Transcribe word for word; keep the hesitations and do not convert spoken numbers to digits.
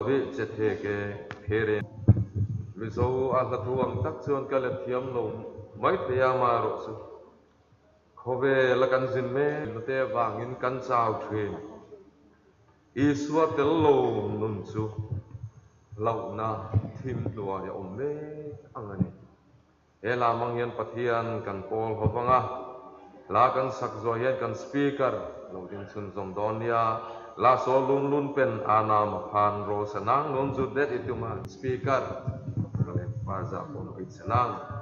Ave chethe ke phere. Mizo alathu angthak chun kalethiam lo mai theyama ro su. Khove lakan jinme lote vangin kan chau thrin. Isua tel lo nun su. Launa thim tua ya om me angani. Ela mangyan Pathian kan Paul hovanga. La kan sakjo yan kan speaker. Lo din sun jom don ya. Laso lun lun pen anam aphan ro senang nun judet itum an speaker. Kale paja pon it senang.